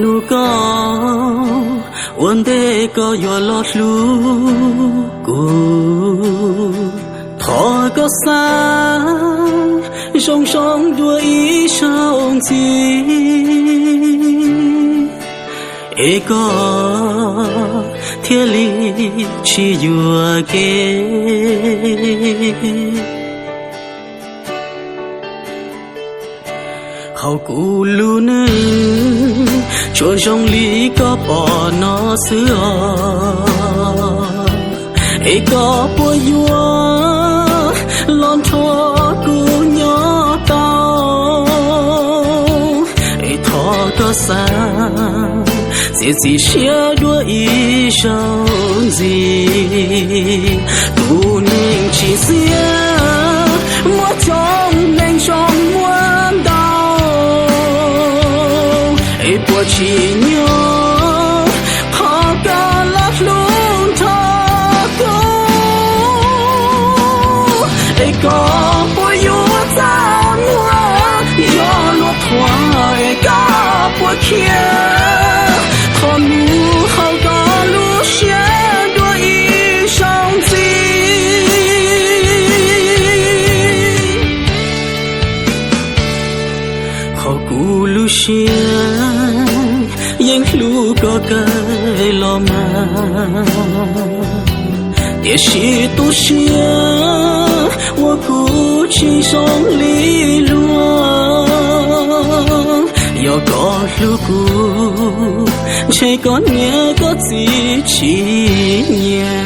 Nug koj ua ntej koj yuav los hlub kuv, thov koj xa zoo zoo dua ib zaug ntxiv, es koj thiaj li tsis yuam kev. Hauv kuv lub neej tsuas zoo li koj pom no xwb os, es koj puas yuav los nrog kuv nyob tau, es thov koj xa txiav txim siab dua ib zaug ntxiv. Tus neeg tsis txiaj muaj coob, neeg zoo muaj ntau, es puas tsim nyog qhov koj los hlub nrog kuv, es koj puas yuav txaj muag, yog luag thuam es koj puas khiav, thov nug hauv koj lub siab dua ib zaug ntxiv. Qhov kuv lub siab yeej hlub koj kawg los mas, tiam sis tu siab uas kuv tsis zoo li luag. Yog koj hlub kuv, ntshe koj niam koj txiv tsis nyiam.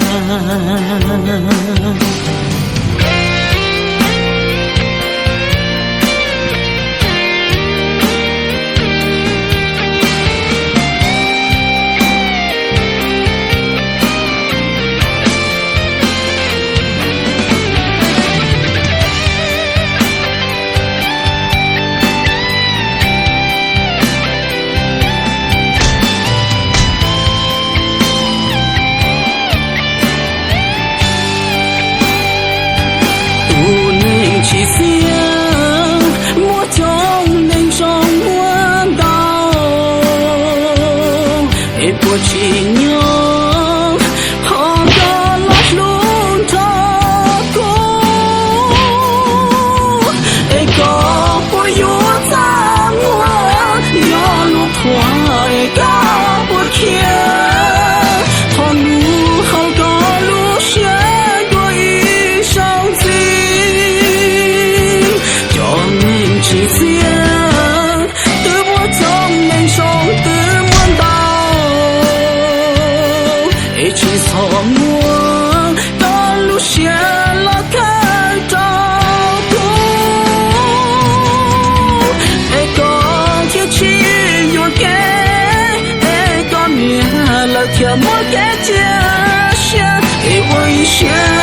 Tus neeg tsis txiaj muaj coob, neeg zoo muaj ntau, es puas tsim nyog qhov koj los hlub nrog kuv, es koj puas yuav txaj muag, yog luag thuam es koj puas khiav, thov nug hauv koj lub siab dua ib zaug ntxiv. Cov neeg tsis txiaj twb muaj coob, neeg zoo twb muaj ntau, es tsis txhob muab koj lub siab los khaws rau kuv, es koj thiaj tsis yuam kev, es koj niam lawv thiaj muaj kev cia siab, es ua ib siab